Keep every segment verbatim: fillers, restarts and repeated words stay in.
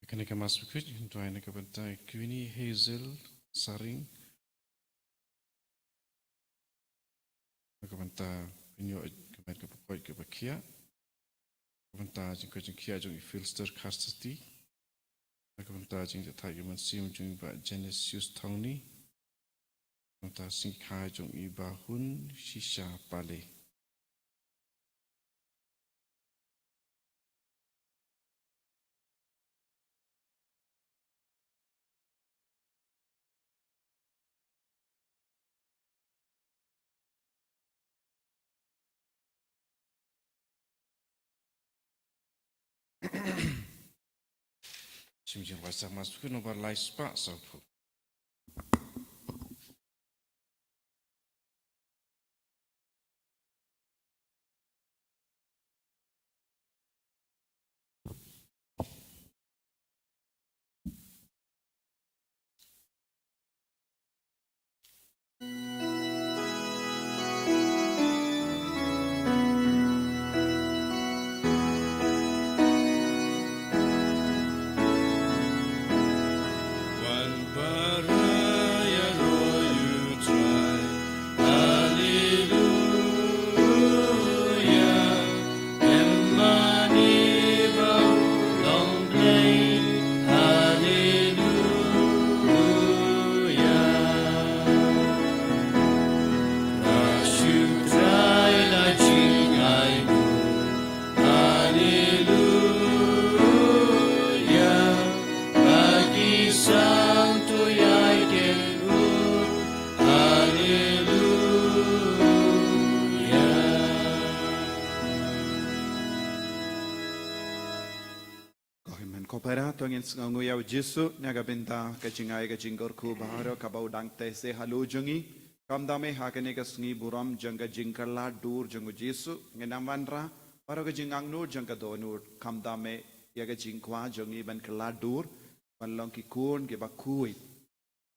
Kane ka Mass bakhuid, duwai na ka bynta i Queenie Hazel Saring. Na ka bynta pynïoh ka met ka bakhuid ka bakhiah. Ka bynta jingkoit jingkhiah jong i Filster Karstati. Na ka bynta jingjatai ka mynsiem jong i Bah Genesius Thongni. Ka bynta sngikha jong i Bah Hun Shisha Pale. Shim jingrwai sa Mass bakhuid nombar lai spah sawphew. Ko hynmen ko para, to ngin sngewnguh ïa u Jisu na ka bynta ka jingai ka jingkyrkhu baroh kaba u dang teh seh halor jong ngi. Kumta me ha kane ka sngi burom jong ka jingkylla dur jong u Jisu, ngin ym wanrah baroh ka jingangnud jong ka dohnud. Kumta me ïa ka jingkwah jong ngi ban kylla dur, ban long ki khun kiba khuid.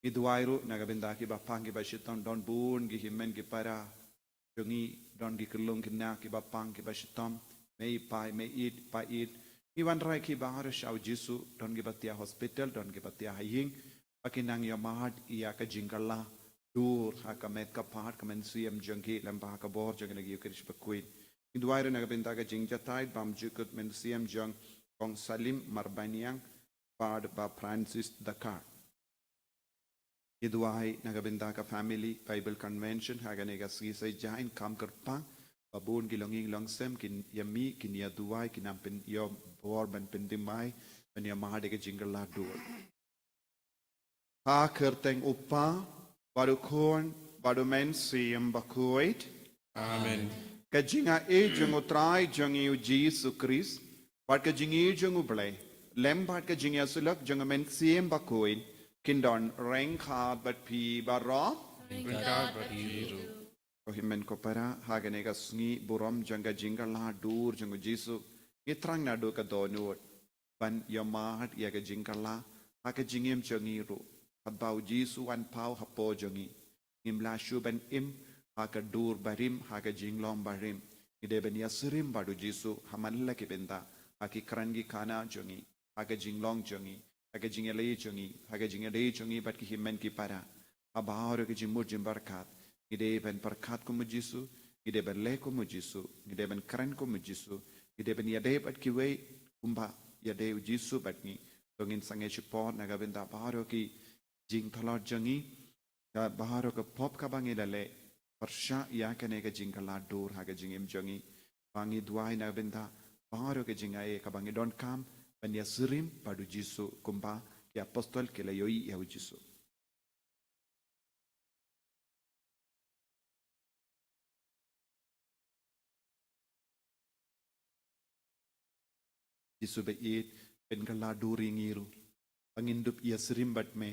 Ngi duwai ruh na ka bynta kiba pang kiba shitom, don bun ki hynmen ki para jong ngi, don ki khyllung khynnah kiba pang kiba shitom, mei pa mei ïeit pa ïeit. Ngi wanrah ïa ki baroh sha u Jisu, don kiba thiah hospital, don kiba thiah ha ïing, ba kin nang ïohmad ïa ka jingkylla dur ha ka met ka phad ka mynsiem jong ki lem bad ha ka bor jong kane ka Eucharist bakhuid. Ngi duwai ruh na ka bynta ka jingjatai bymjukut mynsiem jong Kong Salim Marbaniang bad Bah Francis Dakar. Ngi duwai na ka bynta ka Family Bible Convention ha kane ka sngi Saitjaiñ, kam kyrpang ba bun ki longïing longsem kin ïa mih, kin ïa duwai, kin ym pynïoh bor ban pynthymmai, ban ïohmad ïa ka jingkylla dur. Ha ka kyrteng u Kpa bad u Khun bad u Mynsiem Bakhuid. Amen. Ka jingaiei jong u Trai jong ngi u Jisu Khrist bad ka jingïeit jong u Blei lem bad ka jingïasyllok jong u Mynsiem Bakhuid kin don ryngkat bad phi baroh. Ryngkat bad phi ruh. Ko hynmen ko para, ha kane ka sngi burom jong ka jingkylla dur jong u Jisu, ngi thrang naduh ka dohnud ban ïohmad ïa ka jingkylla ha ka jingim jong ngi ruh. Katba u Jisu u wan paw hapoh jong ngi, ngim lah shuh ban im ha ka dur barim, ha ka jinglong barim. Ngi dei ban ïasyriem bad u Jisu ha man la ki bynta, ha ki kren ki kynnoh jong ngi, ha ka jinglong jong ngi, ha ka jingïaleh jong ngi, ha ka jingïadei jong ngi bad ki hynmen ki para. Ha baroh ki jingmut jingpyrkhat, ngi dei ban pyrkhat kum u Jisu, ngi dei ban leh kum u Jisu, ngi dei ban kren kum u Jisu, ngi dei ban ïadei bad kiwei kumba ïadei u Jisu bad ngi. To ngin sangeh shipor na ka bynta baroh ki jingtlot jong ngi, ka baroh ka pop kaba ngi la leh pyrshah ïa kane ka jingkylla dur ha ka jingim jong ngi. Ba ngi duwai na ka bynta baroh ka jingaiei kaba ngi donkam ban ïasyriem bad u Jisu kumba ki apostol ki la ïohi ïa u Jisu. Jisu ba ïeit, pynkylla dur ïa ngi ruh ba ngin dup ïasyriem bad me,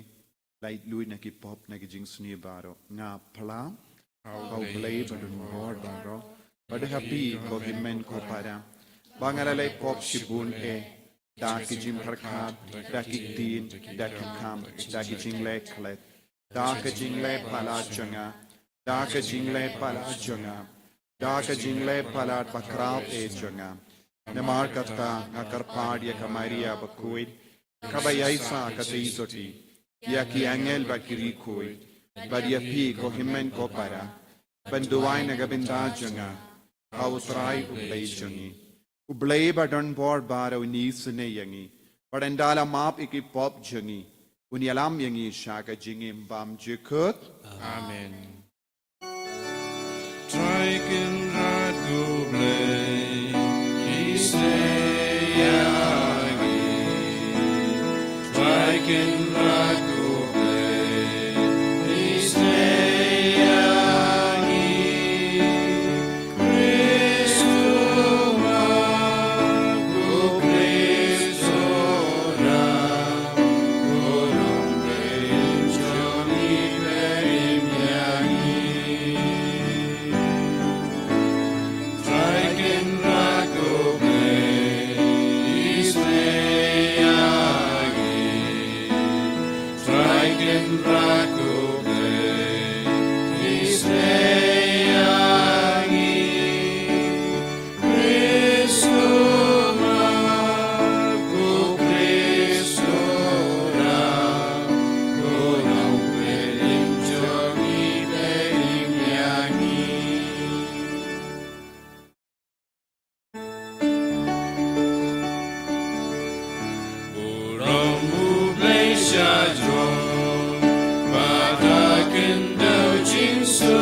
lait lut na ki pop na ki jingsniew baroh. Nga phla ha u Blei badonbor baroh bad ha phi ko hynmen ko para, ba nga la leh pop shibun eh, da ki jingpyrkhat, da ki ktien, da ki kam, da ki jingleh klet, da ka jingleh palat jong nga, da ka jingleh palat jong nga, da ka jingleh palat bakhraw eh jong nga. Namar kata nga kyrpad ïa ka Maria bakhuid, kaba ïaishah katei jong ngi, ïa ki angel bad ki riewkhuid, bad ïa phi ko hynmen ko para, ban duwai na ka bynta jong nga ha U Trai U Blei jong ngi. U Blei ba don bor baroh un isynei ïa ngi, bad ynda la map ïa ki pop jong ngi, un ïalam ïa ngi sha ka jingim bymjukut. Amen. Trai Kynrad ko Blei, isynei ïa ngi. Trai Kynrad ko Blei, isynei ïa ngi. Khrist u map, ko Khrist u ram, ko Nongpynim jong ngi, pynïaid ïa ngi. Trai Kynrad ko Blei, isynei ïa ngi. Trai Kynrad ko Blei, isynei ïa ngi. Khrist u map, ko Khrist u ram, ko Nongpynim jong ngi, pynïaid ïa ngi. Burom U Blei sha jrong, bad ha khyndew jingsuk,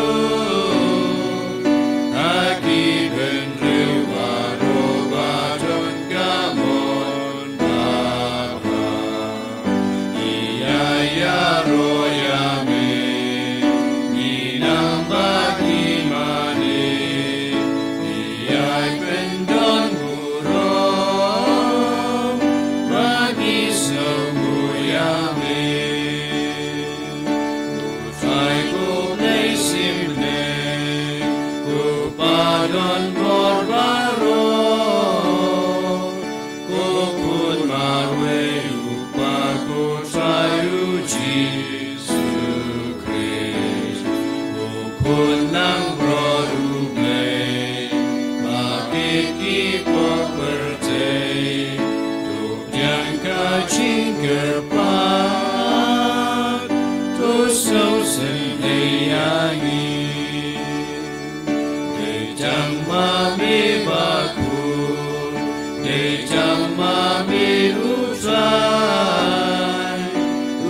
ha ki bynriew baroh ba don ka mon babha. Ngi ïa ïaroh ïa me, ngi nang bad ngi mane, ngi ïai pyndonburom, bad ngi sngewnguh ïa me. Ko Trai ko Blei symbai, ko Kpa don bor baroh, ko Khun marwei U Kpa, ko Trai U Jisu Khrist, ko Khun langbrot U Blei, ba kit ki pop pyrthei, to pdiang ka jingkyrpad, to sngewsynei ïa ngi. Dei tang ma me bakhuid, dei tang ma me U Trai,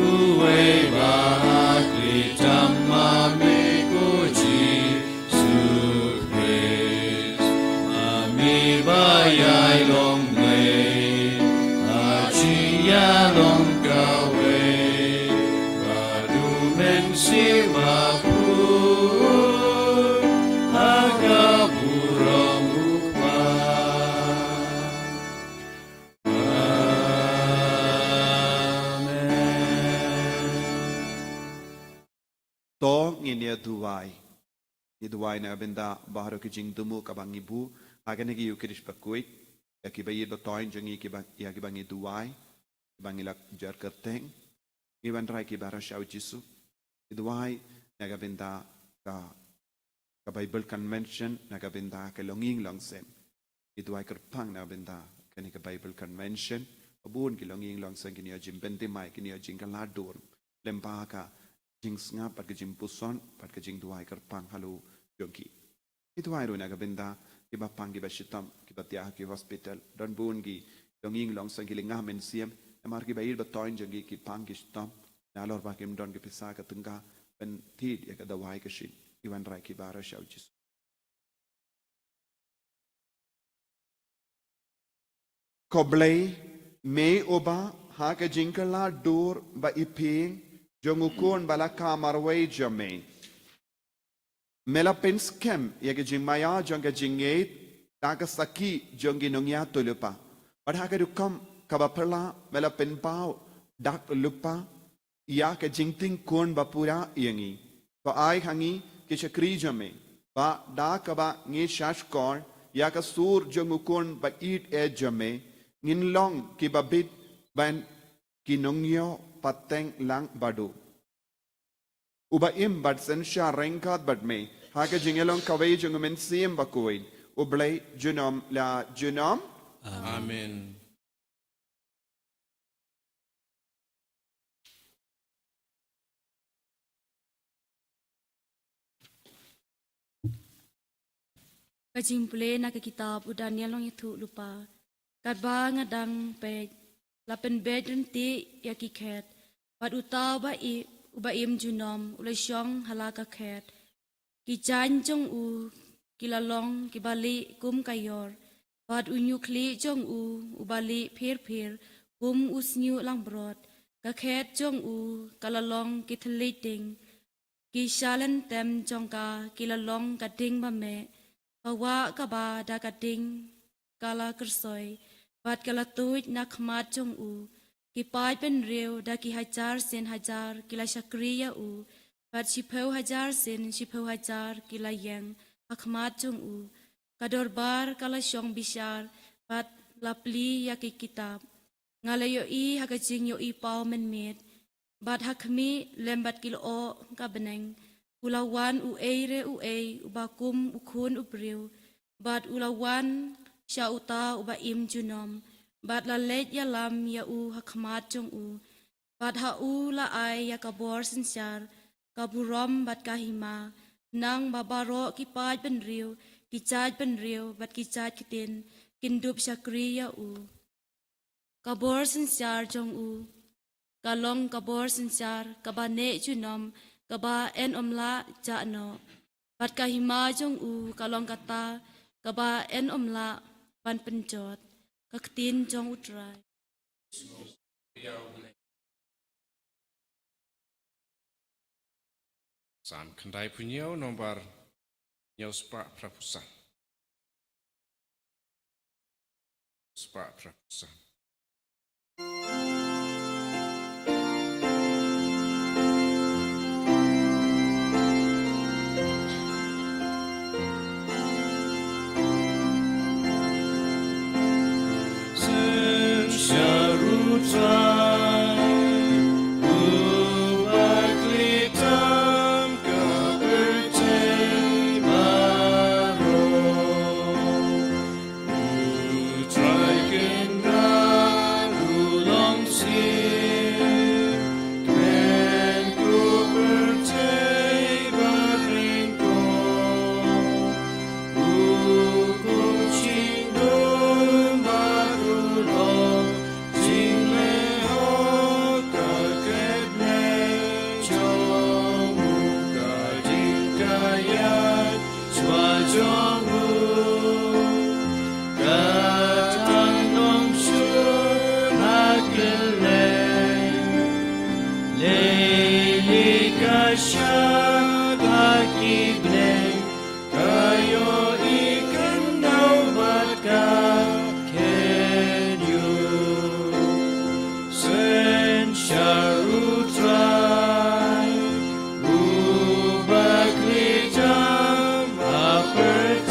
uwei ba ha khlieh tam ma me ko Jisu Khrist, ma me ba ïai long Blei ha jingïalong kawei, bad U Mynsiem Bakhuid ha ka burom U Kpa. Amen. To ngin ïa duwai. Ngi duwai na ka bynta baroh ki jingthmu kaba ngi buh ha kane ka Ïukharist bakhuid, ïa kiba ïeit ba thoiñ jong ngi, kiba, ïa kiba ngi duwai, kiba ngi la jar kyrteng. Ngi wanrah ïa ki baroh sha U Jisu. Ngi duwai na ka bynta ka, ka Bible Convention, na ka bynta ka longïing longsem. Ngi duwai kyrpang na ka bynta kane ka Bible Convention. Ba bun ki longïing longsem kin ïoh jingpynthymmai, kin ïoh jingkylla dur lyngba ka jingsngap bad ka jingpuson bad ka jingduwai kyrpang halor jong ki. Ngi duwai ruh na ka bynta kiba pang, kiba shitom, kiba thiah ha ki hospital. Don bun ki longïing longsem, ki lynga mynsiem, namar kiba ïeit ba thoiñ jong ki ki pang, ki shitom, nalor ba kim don ki pisa ka tyngka ban thied ïa ka dawai ka shin. Ngi wanrah ïa ki baroh sha U Jisu. Ko Blei, me uba ha ka jingkylla dur ba iphieng jong U Khun ba la kha marwei jong me, me la pynskhem ïa ka jingmaïa jong ka jingngeit da ka sakhi jong ki nongïathuhlypa. Bad ha ka rukom kaba phylla me la pynpaw dak lypa ïa ka jingtieng khun ba pura ïa ngi. To ai ha ngi ki shakri jong me, ba da kaba ngi shahshkor ïa ka sur jong U Khun ba ïeit eh jong me, ngin long kiba bit ban ki nongïoh pateng lang baduh. Uba im bad synshar ryngkat bad me ha ka jingïalong kawei jong U Mynsiem Bakhuid, U Blei junom la junom. Amen. Ka jingpule na ka kitab u Daniel Nongïathuhlypa. Katba nga dang peit, la pynbeit ryntih ïa ki khet, bad uta uba i-, uba im junom u la shong ha la ka khet. Ki jaiñ jong u ki la long kiba lieh kum ka ïor, bad u ñiuhkhlieh jong u uba lieh pher-pher kum u shñiuh langbrot. Ka khet jong u ka la long ki thylliej ding. Ki shalynter jong ka ki la long ka ding ba meh. Ka wah kaba da ka ding ka la kyrsoi, bad ka la tuid na khmat jong u. Ki paid bynriew da ki hajar sien hajar ki la shakri ïa u, bad shiphew hajar sien shiphew hajar ki la ïeng ha khmat jong u. Ka dorbar ka la shong bishar, bad la plie ïa ki kitab. Nga la ïohi ha ka jingïohi paw mynmiet, bad ha khmih lem bad ki lyoh ka bneng, u la wan uei re uei uba kum u Khun u briew, bad u la wan sha uta uba im junom, bad la leit ïalam ïa u ha khmat jong u. Bad ha u la ai ïa ka bor synshar, ka burom bad ka hima, nang ba baroh ki paid bynriew, ki jait bynriew bad ki jait ktien kin dup shakri ïa u. Ka bor synshar jong u ka long ka bor synshar kaba neh junom, kaba yn ym lah jah noh. Bad ka hima jong u ka long kata kaba yn ym lah ban pynjot. Ka ktien jong U Trai. Salm khyndaiphew hynñiew, nombar hynñiew spah phra phew san. Spah phra phew san. Ka ïohi khyndew bad ka kyndiah. Synshar U Trai, uba khlei jam ha pyrthei.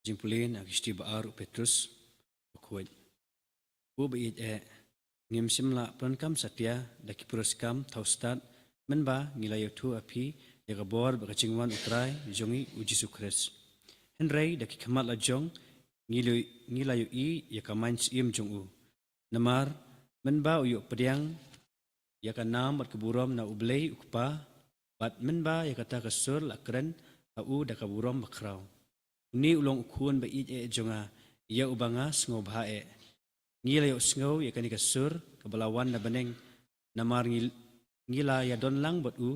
Jingpule na ka shithi ba ar u Petrus, bakhuid. Ko ba ïeit eh, ngim shym la pyndonkam satia da ki puriskam thaw stad, mynba ngi la ïathuh ha phi ïa ka bor bad ka jingwan u Trai jong ngi u Jisu Khrist. Hynrei da ki khmat la jong ngi la, ngi la ïohi ïa ka mynsiem jong u. Namar mynba u ïoh pdiang ïa ka nam bad ka burom na U Blei u Kpa, bad mynba ïa kata ka sur la kren ha u da ka burom bakhraw. Une u long u khun ba ïeit eh jong nga, ïa uba nga sngewbha eh. Ngi la ïohsngew ïa kane ka sur kaba la wan na bneng, namar ngi, ngi la ïadon lang bad u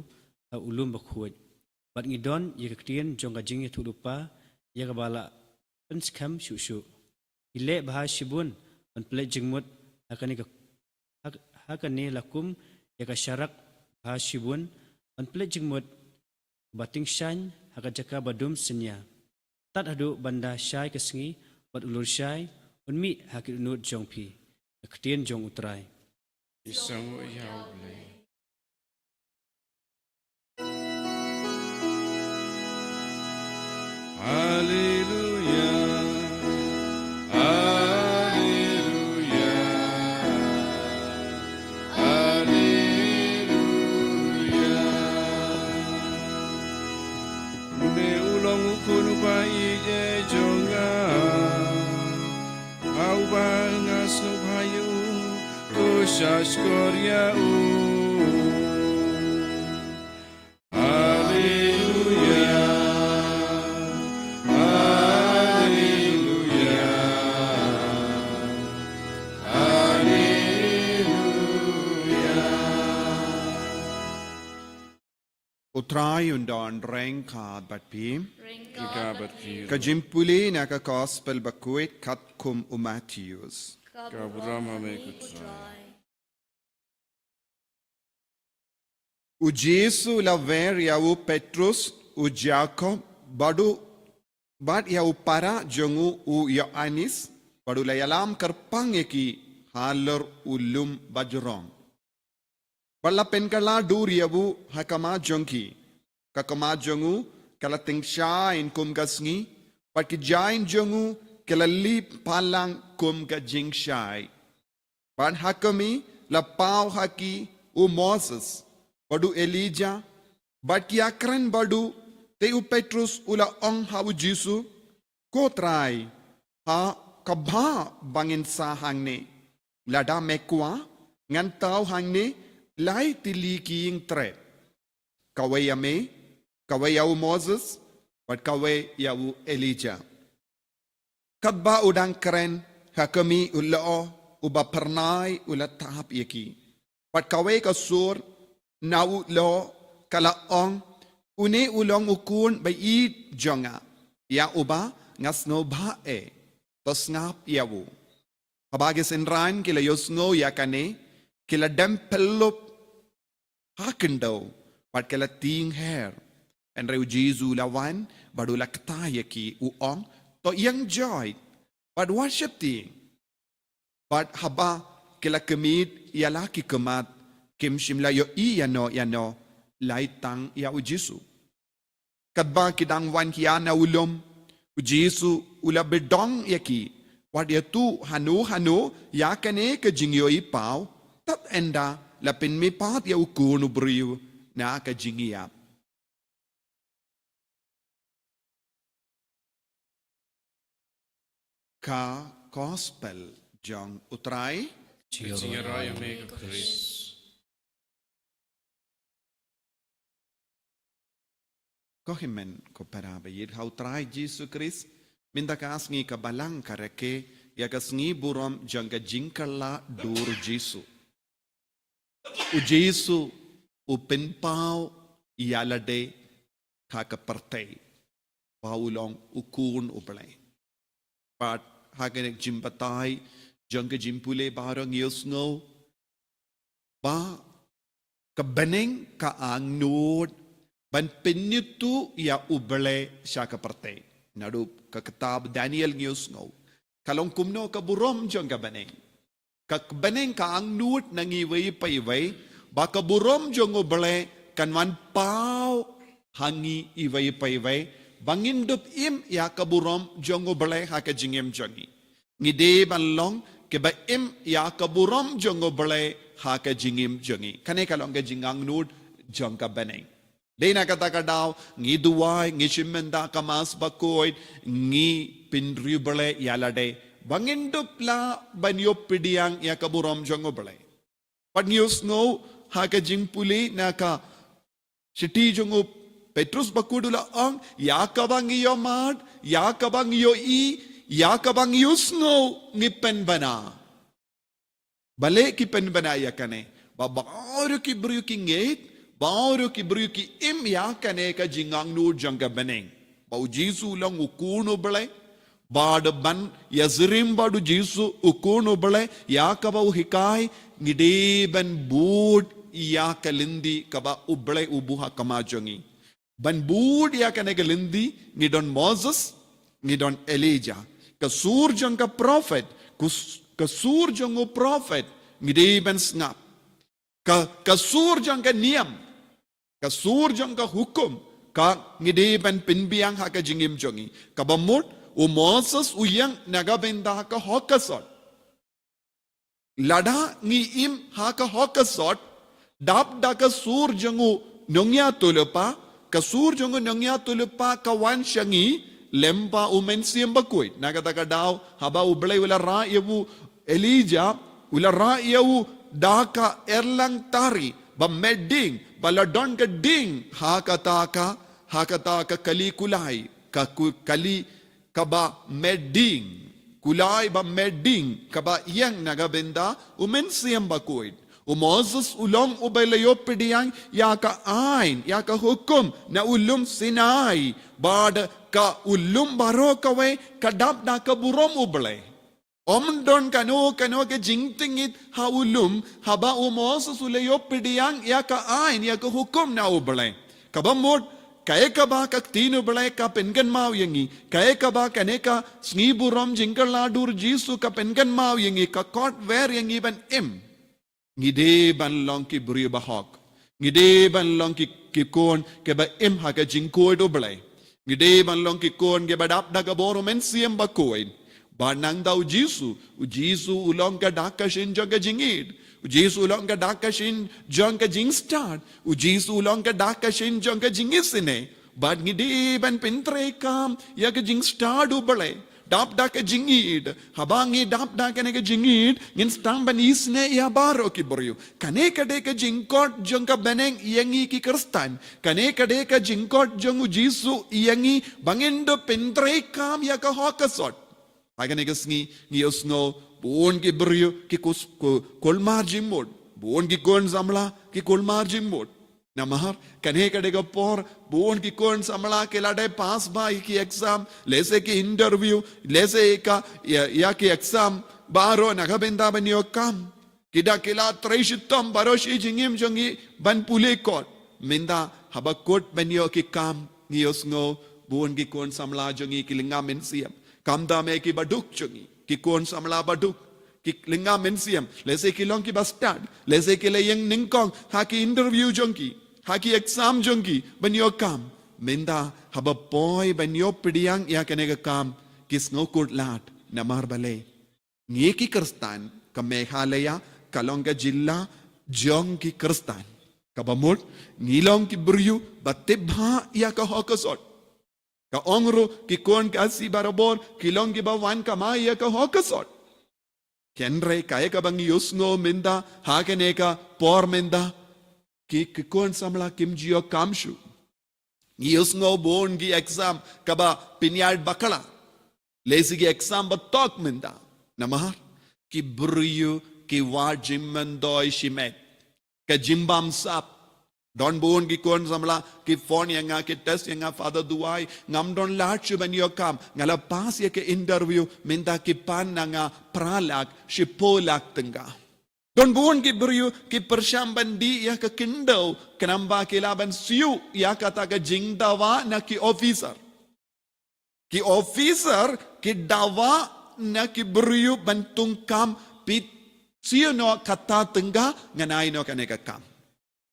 ha u lum bakhuid. Bad ngi don ïa ka ktien jong ka jingïathuhlypa, ïa kaba la pynskhem shuh shuh. Ngi leh bha shibun ban pynleit jingmut ha kane ka, ha, ha kane la kum ïa ka sharak bha shibun ban pynleit jingmut ba tyngshaiñ ha ka jaka ba dum synñia. Tad haduh ban da shai ka sngi bad u lurshai un mih ha ki dohnud jong phi. Ka ktien jong u Trai. Isang u ïa U Blei. Haleluya, haleluya, haleluya. Une u long u khun uba ïeit eh jong nga, ha uba nga sngewbha ïa u, to shahshkor ïa u. Haleluya, haleluya, haleluya. U Trai un don ryngkat bad phi. Ryngkat bad phi. Ka jingpule na ka Gospel bakhuid katkum u Mathaios. Ka burom ha me ko Trai. U Jisu u la wer ïa u Petrus, u Jakob, bad u, bad ïa u para jong u u Ïoannis, bad u la ïalam kyrpang ïa ki halor u lum bajrong. Bad la pynkylla dur ïa u ha khmat jong ki. Ka khmat jong u ka la tyngshaiñ kum ka sngi, bad ki jaiñ jong u ki la lip palang kum ka jingshai. Bad ha khmih la paw ha ki u Moses bad u Elijah, bad ki ïakren bad u. Te u Petrus u la ong ha u Jisu, Ko Trai, ha kaba ba ngin sah hangne? Lada me kwah, ngan thaw hangne lai tylli ki ïing trep. Kawei ïa me, kawei ïa u Moses, bad kawei ïa u Elijah. Katba u dang kren, ha khmih u lyoh uba phyrnai u la tap ïa ki. Bad kawei ka sur na u lyoh ka la ong, Une u long u khun ba ïeit jong nga, ïa uba nga sngewbha eh, to sngap ïa u. Haba ki synran ki la ïohsngew ïa kane, ki la dem pyllup ha khyndew, bad ki la tieng her. Hynrei u Jisu u la wan bad u la kta ïa ki, u ong, To ïeng joit bad wat sheptieng. Bad haba ki la khmih ïa la ki khmat, kim shym la ïohi ïano ïano, lai tang ïa u Jisu. Katba ki dang wan khia na u lum, u Jisu u la bteng ïa ki, wat ïathuh hano hano ïa kane ka jingïohi paw, tad ynda la pynmihpat ïa u Khun u briew na ka jingïap. Ka Gospel jong u Trai. Ka jingïarai ïa me ko Khrist. Ko hynmen ko para ba ïeit ha u Trai Jisu Khrist, mynta ka sngi ka Balang ka rakhe ïa ka sngi burom jong ka jingkylla dur Jisu. U Jisu u pynpaw ïa lade ha ka pyrthei ba u long u Khun u Blei. Bad ha kane ka jingbatai jong ka jingpule baroh ngi ïohsngew ba ka bneng ka angnud ban pynithuh ïa u Blei sha ka pyrthei. Naduh ka kitab Daniel ngi ïohsngew. Ka long kumno ka burom jong ka bneng? Ka bneng ka angnud na ngi iwei pa iwei, ba ka burom jong u Blei kan wan paw ha ngi iwei pa iwei, ba ngin dup im ïa ka burom jong U Blei ha ka jingim jong ngi. Ngi dei ban long kiba im ïa ka burom jong U Blei ha ka jingim jong ngi. Kane ka long ka jingangnud jong ka bneng. Dei na kata ka daw, ngi duwai, ngi shim bynta ka Mass Bakhuid, ngi pynriewblei ïa lade ba ngin dup lah ban ïoh pdiang ïa ka burom jong U Blei. Bad ngi ïohsngew ha ka jingpule na ka shithi jong u Petrus Bakhuid u la ong, ïa kaba ngi ïohmad, ïa kaba ngi ïohi, ïa kaba ngi ïohsngew ngi pynbna. Balei ki pynbna ïa kane? Ba baroh ki briew ki ngeit, baroh ki briew ki im ïa kane ka jingangnud jong ka bneng. Ba U Jisu u long U Khun U Blei, bad ban ïasyriem bad U Jisu U Khun U Blei, ïa kaba u hikai, ngi dei ban bud ïa ka lynti kaba U Blei u buh ha khmat jong ngi. Ban bud ïa kane ka lynti, ngi don Moses, ngi don Elijah. Ka sur jong ka prophet, kus-, ka sur jong u prophet, ngi dei ban sngap. Ka, ka sur jong ka niam, ka sur jong ka hukum, ka ngi dei ban pynbiang ha ka jingim jong ngi. Kaba mut, u Moses u ïeng na ka bynta ka hok ka sot. Lada ngi im ha ka hok ka sot, dap da ka sur jong u nongïathuhlypa, ka sur jong u nongïathuhlypa ka wan sha ngi, lyngba U Mynsiem Bakhuid. Na kata ka daw, haba U Blei u la rah ïa u Elijah, u la rah ïa u da ka erlang tari, ba met ding, ba la don ka ding, ha kata ka, ha kata ka kali kulai, ka ku-, kali kaba met ding, kulai ba met ding, kaba ïeng na ka bynta U Mynsiem Bakhuid. U Moses u long uba la ïoh pdiang ïa ka aiñ, ïa ka hukum, na u lum Sinai, bad ka u lum baroh kawei ka dap da ka burom U Blei. Ym don kano kano ka jingtngit ha u lum, haba u Moses u la ïoh pdiang ïa ka aiñ, ïa ka hukum na U Blei. Kaba mut, kaei kaba ka ktien U Blei ka pynkynmaw ïa ngi, kaei kaba kane ka sngi burom jingkylla dur Jisu ka pynkynmaw ïa ngi, ka khot wer ïa ngi ban im. Ngi dei ban long ki briew ba hok. Ngi dei ban long ki, ki khun kiba im ha ka jingkhuid U Blei. Ngi dei ban long ki khun kiba dap da ka bor U Mynsiem Bakhuid. Bad nangta U Jisu, U Jisu u long ka dak ka shin jong ka jingïeid. U Jisu u long ka dak ka shin jong ka jingstad. U Jisu u long ka dak ka shin jong ka jingisynei. Bad ngi dei ban pyntreikam ïa ka jingstad U Blei. Dap da ka jingïeid, haba ngi dap da kane ka jingïeid, ngin sdang ban isynei ïa baroh ki briew. Kane ka dei ka jingkhot jong ka bneng ïa ngi ki Khristan. Kane ka dei ka jingkhot jong U Jisu ïa ngi ba ngin da pyntreikam ïa ka hok ka sot. Ha kane ka sngi ngi ïohsngew bun ki briew ki kus-, ku-, kulmar jingmut. Bun ki khun samla ki kulmar jingmut. Namar kane ka dei ka por bun ki khun samla ki la dep pass bha ïa ki exam, lehse ki interview, lehse ka ïa, ïa ki exam baroh na ka bynta ban ïoh kam. Ki da ki la trei shitom baroh shi jingim jong ki ban pule kot. Mynta haba kut ban ïoh ki kam, ngi ïohsngew bun ki khun samla jong ngi ki lynga mynsiem. Khamtam eh kiba duk jong ngi, ki khun samla ba duk, ki lynga mynsiem, lehse ki long kiba stad, lehse ki la ïeng nyngkong ha ki interview jong ki, ha ki exam jong ki ban ïoh kam. Mynta haba poi ban ïoh pdiang ïa kane ka kam, ki sngew kut lad. Namar balei? Ngi ki Khristan, ka Meghalaya ka long ka jylla jong ki Khristan. Kaba mut, ngi long ki briew ba tip bha ïa ka hok ka sot. Ka ong ruh ki khun Khasi barabor ki long kiba wan kamai ïa ka hok ka sot. Hynrei kaei kaba ngi ïohsngew mynta ha kane ka por mynta, ki, ki khun samla kim ju ïoh kam shuh. Ngi ïohsngew bun ki exam kaba pynïaid bakla. Lehse ki exam ba tok mynta. Namar ki briew ki wad jingmyntoi shimet. Ka jingbamsap. Don bun ki khun samla ki phone ïa nga, ki text ïa nga, Father Duwai, ngam don lad shuh ban ïoh kam, nga la pass ïa ka interview, mynta ki pan na nga phra lak, shiphew lak tyngka. Don bun ki briew ki pyrshang ban dih ïa ka khyndew, khnang ba ki lah ban siew ïa kata ka jingdawa na ki officer. Ki officer ki dawa na ki briew ban thung kam, phi siew noh kata tyngka, ngan ai noh kane ka kam.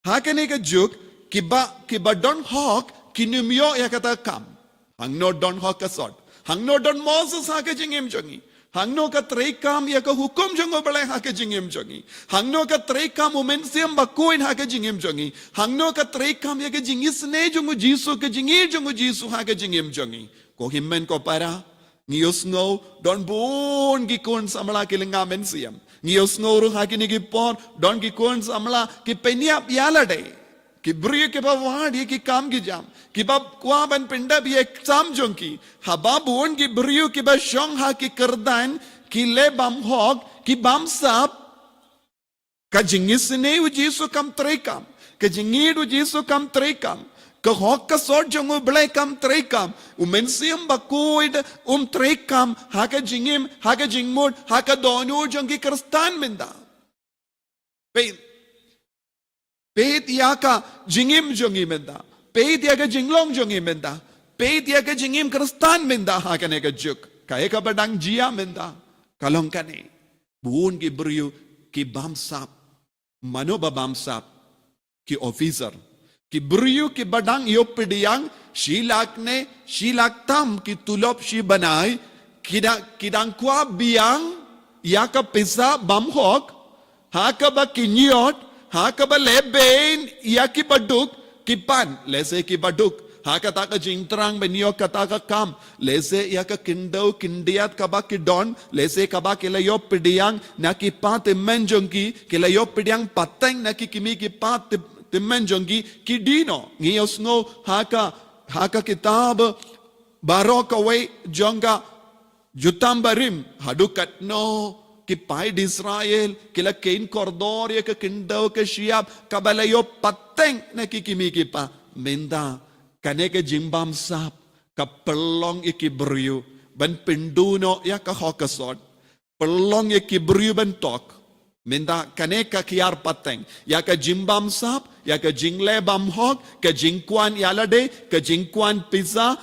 Ha kane ka juk, kiba, kiba don hok kin ym ïoh ïa kata ka kam. Hangno don hok ka sot? Hangno don Moses ha ka jingim jong ngi? Hangno ka treikam ïa ka hukum jong U Blei ha ka jingim jong ngi? Hangno ka treikam U Mynsiem Bakhuid ha ka jingim jong ngi? Hangno ka treikam ïa ka jingisynei jong U Jisu, ka jingïeit jong U Jisu ha ka jingim jong ngi? Ko hynmen ko para, ngi ïohsngew don bun ki khun samla ki lynga mynsiem. Ngi ïohsngew ruh ha kine ki por don ki khun samla ki pynïap ïa lade. Ki briew kiba wad ïa ki kam ki jam, kiba kwah ban pyndep ïa ki kam jong ki. Haba bun ki briew kiba shong ha ki kyrdan ki leh bymhok, ki bamsap, ka jingisynei U Jisu kam treikam, ka jingïeit U Jisu kam treikam, ka hok ka sot jong U Blei kam treikam, U Mynsiem Bakhuid um treikam ha ka jingim, ha ka jingmut, ha ka dohnud jong ki Khristan mynta. Peit, peit ïa ka jingim jong ngi mynta. Peit ïa ka jinglong jong ngi mynta. Peit ïa ka jingim Khristan mynta ha kane ka juk. Kaei kaba dang jia mynta ka long kane. Bun ki briew ki bamsap. Mano ba bamsap? Ki officer. Ki briew kiba dang ïoh pdiang shi lak ne shi lak tam ki tulop shi bnai, ki da, ki dang kwah biang ïa ka pisa bymhok, ha kaba ki ñiot, ha kaba leh beiñ ïa kiba duk, ki pan, lehse kiba duk. Ha kata ka jingthrang ban ïoh kata ka kam, lehse ïa ka khyndew khyndiat kaba ki don, lehse kaba ki la ïoh pdiang na ki kpa tymmen jong ki, ki la ïoh pdiang pateng na ki kmie ki kpa tymmen jong ki, ki die noh. Ngi ïohsngew ha ka, ha ka kitab Baroh Kawei jong ka Jutang Barim, haduh katno ki paid Israel ki la kheiñ kordor ïa ka khyndew ka shyiap kaba la ïoh pateng na ki kmie ki kpa. Mynta kane ka jingbamsap ka pynlong ïa ki briew ban pynduh noh ïa ka hok ka sot, pynlong ïa ki briew ban tok. Mynta kane ka khia pateng ïa ka jingbamsap, ïa ka jingleh bymhok, ka jingkwah ïa lade, ka jingkwah pisa,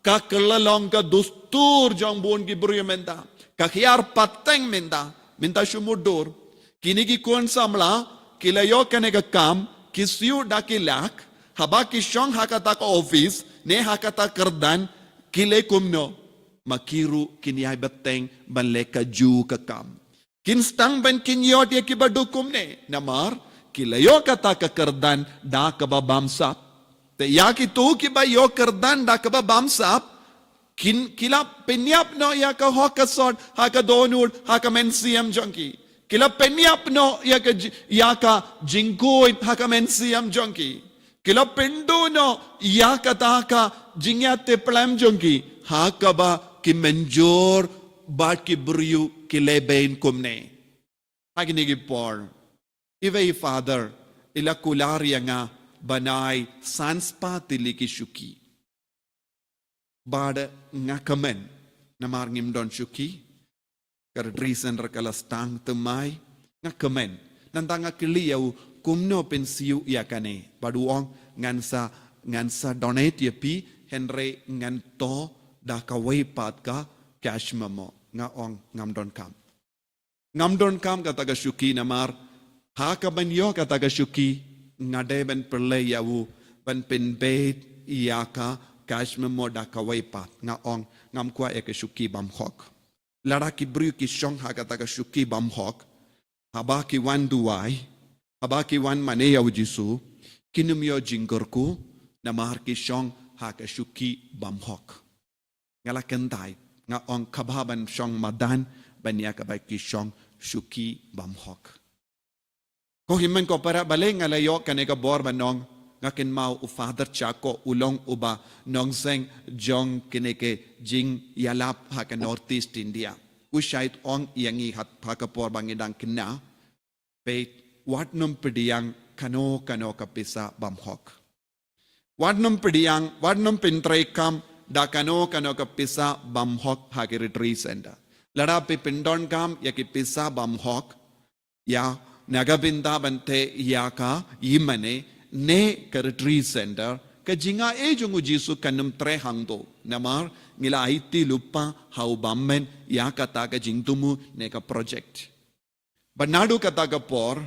ka kylla long ka dustur jong bun ki briew mynta. Ka khia pateng mynta, mynta shu mutdur. Kine ki khun samla ki la ïoh kane ka kam, ki siew da ki lak, haba ki shong ha kata ka office ne ha kata kyrdan, ki leh kumno? Ma ki ruh kin ïai bteng ban leh kajuh ka kam. Kin sdang ban kin ïoh ïa kiba duk kumne, namar ki la ïoh kata ka kyrdan da kaba bamsap. Te ïa kito kiba ïoh kyrdan da kaba bamsap, kin, ki la pynïap noh ïa ka hok ka sot ha ka dohnud, ha ka mynsiem jong ki. Ki la pynïap noh ïa ka ji-, ïa ka jingkhuid ha ka mynsiem jong ki. Ki la pynduh noh ïa kata ka jingïatiplem jong ki, ha kaba ki mynjur bad ki briew ki leh beiñ kumne. Ha kine ki por, iwei i father i la kular ïa nga ban ai san spah tylli ki shuki. Bad nga kmen, namar ngim don shuki. Ka Retreat Center ka la sdang thymmai, nga kmen. Nangta nga kylli ïa u kumno pynsiew ïa kane. Bad u ong ngan sa, ngan sa donate ïa phi, hynrei ngan thoh da kawei pat ka cash memo. Nga ong ngam donkam. Ngam donkam kata ka shuki namar ha kaban ïoh kata ka shuki nga dei ban pynleit ïa u ban pynbeit ïa ka cash memo da kawei pat. Nga ong ngam kwah ïa ka shuki bymhok. Lada ki briew ki shong ha kata ka shuki bymhok, haba ki wan duwai, haba ki wan mane ïa u Jisu, kin ym ïoh jingkyrkhu namar ki shong ha ka shuki bymhok. Nga la kyntait, nga ong kaba ban shong madan ban ïa kaba ki shong shuki bymhok. Ko hynmen ko para, balei nga la ïoh kane ka bor ban ong? Nga kynmaw u Father Chako, u long uba nongseng jong kine ki jingïalap ha ka North East India. U shait ong ïa ngi ha, ha ka por ba ngi dang khynnah, peit, wat nym pdiang kano kano ka pisa bymhok. Wat nym pdiang, wat nym pyntreikam da kano kano ka pisa bymhok ha ki Retreat Center. Lada phi pyndonkam ïa ki pisa bymhok, ïa, na ka bynta ban teh ïa ka ïingmane ne ka Retreat Center, ka jingaiei jong u Jisu kan ym treh hangto. Namar ngi la aiti lypa ha u bymmen ïa kata ka jingthmu ne ka project. Bad naduh kata ka por,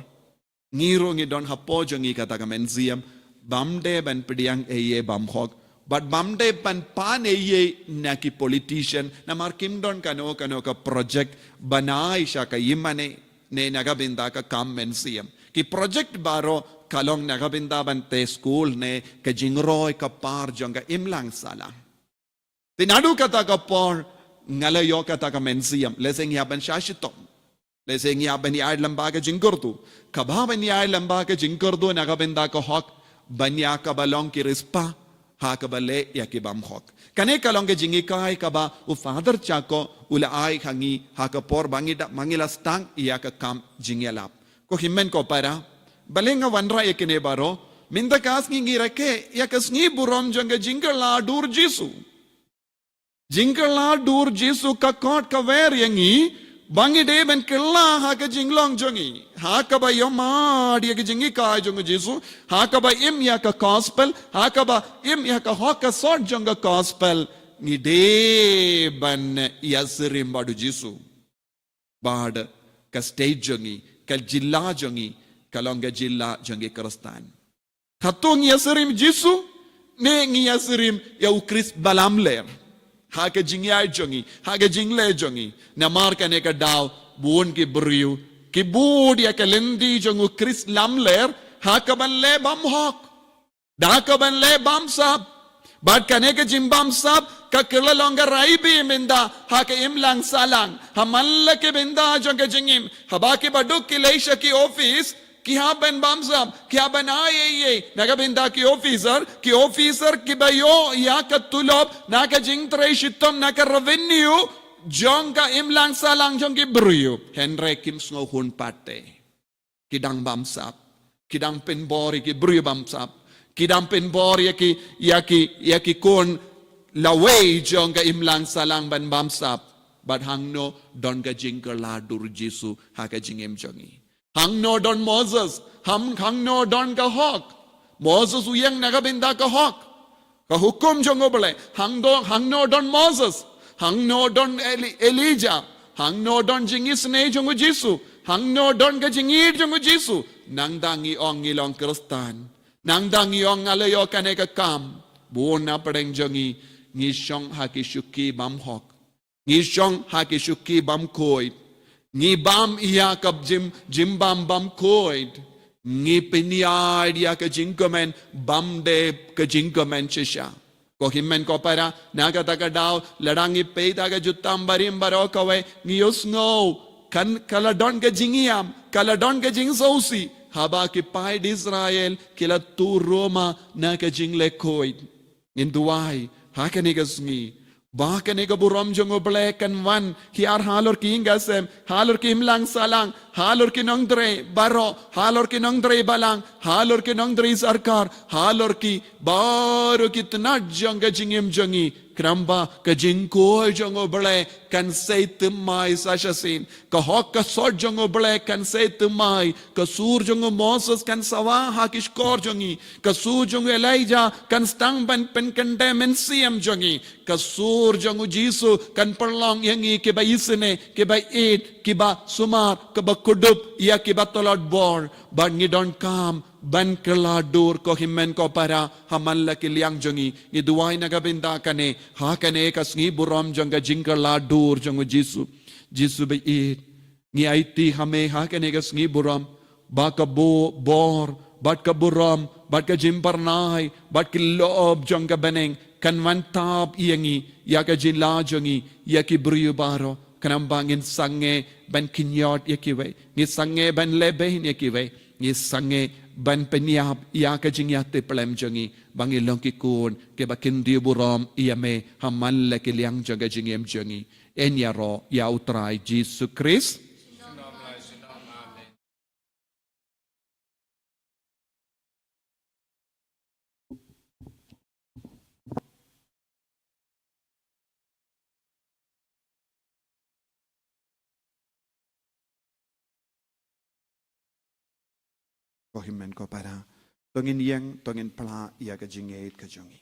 ngi ruh ngi don hapoh jong ngi kata ka mynsiem, bym dei ban pdiang eiei bymhok, Bad bam dei ban pan ei ei na ki politician, namar kim don kano kano ka project ban ai sha ka ïingmane, ne na ka bynta ka kam mynsiem. Ki project baroh ka long na ka bynta ban tei skul ne ka jingroi ka par jong ka imlang sahlang. Te naduh kata ka por nga la ïoh kata ka mynsiem, lehse ngi hap ban shah shitom. Lehse ngi hap ban ïaid lyngba ka jingkyrduh. Kaba ban ïaid lyngba ka jingkyrduh na ka bynta ka hok, ban ïa kaba long ki riewspah ha kaba leh ïa ki bymhok. Kane ka long ka jinghikai kaba u Father Chako u la ai ha ngi ha ka por ba ngi da, ba ngi la sdang ïa ka kam jingïalap. Ko hynmen ko para, balei nga wanrah ïa kine baroh, mynta ka sngi ngi rakhe ïa ka sngi burom jong ka jingkylla dur Jisu. Jingkylla dur Jisu ka khot ka wer ïa ngi ba ngi dei ban kylla ha ka jinglong jong ngi, ha kaba ïohmad ïa ka jinghikai jong u Jisu, ha kaba im ïa ka gospel, ha kaba im ïa ka hok ka sot jong ka gospel. Ngi dei ban ïasyriem bad u Jisu. Bad ka state jong ngi, ka jylla jong ngi, ka long ka jylla jong ki Khristan. Hato ngi ïasyriem Jisu, ne ngi ïasyriem ïa u Khrist ba lamler ha ka jingïaid jong ngi, ha ka jingleh jong ngi? Namar kane ka daw bun ki briew ki bud ïa ka lynti jong u Khrist lamler ha kaban leh bymhok. Da kaban leh bamsap. Bad kane ka jingbamsap ka kylla long ka rai bha mynta ha ka imlang sahlang, ha man la ki bynta jong ka jingim. Haba ki baduk ki leit sha ki office, ki hap ban bamsap, ki hap ban ai ei ei na ka bynta ki officer, ki officer kiba ïoh ïa ka tulop na ka jingtrei shitom na ka revenue jong ka imlang sahlang jong ki briew. Hynrei kim sngew hun pat te. Ki dang bamsap, ki dang pynbor ïa ki briew bamsap, ki dang pynbor ïa ki, ïa ki, ïa ki khun lawei jong ka imlang sahlang ban bamsap. Bad hangno don ka jingkylla dur Jisu ha ka jingim jong ngi? Hangno don Moses? Ham, hangno don ka hok? Moses u ïeng na ka bynta ka hok, ka hukum jong U Blei. Hangno, hangno don Moses? Hangno don Eli-, Elijah? Hangno don jingisynei jong u Jisu? Hangno don ka jingïeit jong u Jisu? Nangta ngi ong ngi long Khristan, nangta ngi ong nga la ïoh kane ka kam, bun na pdeng jong ngi ngi shong ha ki shuki bymhok. Ngi shong ha ki shuki bymkhuid. Ngi bam ïa ka jim, jimbam bymkhuid. Ngi pynïaid ïa ka jingkmen bym dei ka jingkmen shisha. Ko hynmen ko para, na kata ka daw lada ngi peit ha ka jutang barim baroh kawei, ngi ïohsngew kan ka la don ka jingïam, ka la don ka jingsngewsih haba ki paid Israel ki la tur ruma na ka jingleh khuid. Ngin duwai ha kane ka sngi ba kane ka burom jong U Blei kan wan hiar halor ki ïing ki sem, halor ki imlang sahlang, halor ki nongtrei baroh, halor ki nongtrei balang, halor ki nongtrei sorkar, halor ki baroh ki tnat jong ka jingim jong ngi. Khnang ba ka jingkhuid jong U Blei kan sei thymmai sa shisien. Ka hok ka sot jong U Blei kan sei thymmai. Ka sur jong u Moses kan sawa ha ki shkor jong ngi. Ka sur jong u Elijah kan sdang ban pynkyndit mynsiem jong ngi. Ka sur jong u Jisu kan pynlong ïa ngi kiba isynei, kiba ïeit, kiba sumar, kiba kdup ïa kiba tlot bor. Bad ngi donkam ban kylla dur, ko hynmen ko para, ha man la ki liang jong ngi. Ngi duwai na ka bynta kane, ha kane ka sngi burom jong ka jingkylla dur jong u Jisu. Jisu ba ïeit, ngi aiti ha me ha kane ka sngi burom ba ka bu-, bor bad ka burom bad ka jingpyrnai bad ki lop jong ka bneng kan wan tap ïa ngi, ïa ka jylla jong ngi, ïa ki briew baroh. Khnang ba ngin sangeh ban kynnoh ïa kiwei, ngin sangeh ban lehbeiñ ïa kiwei, ngin sangeh ban pynïap ïa ka jingïatiplem jong ngi, ba ngin long ki khun kiba kyntiew burom ïa me ha man la ki liang jong ka jingim jong ngi. Yn ïaroh ïa U Trai Jisu Khrist. Ko hynmen ko para, to ngin ïeng, to ngin pla ïa ka jingngeit ka jong ngi.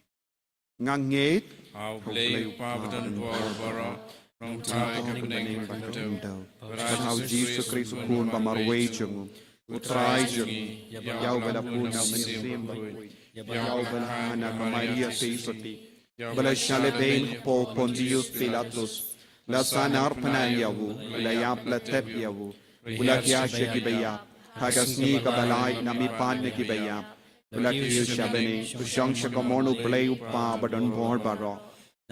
Nga ngeit ha U Blei U Kpa badonbor baroh, U Trai uba ha bneng bad ha u khyndew, bad ha U Jisu Khrist u Khun ba marwei jong u, U Trai jong ngi, ïa uba la bun na u Mynsiem Bakhuid. Ïa uba la ha na ka Maria Theisotti, uba la shah lehbeiñ hapoh u Pontius Pilatus, la sahnarphna ïa u, la ïap la tep ïa u, u la khia sha kiba ïap, ha ka sngi kaba lai namipad na kiba ïap, u la kiew sha bneng, u shong sha ka mon U Blei U Kpa badonbor baroh.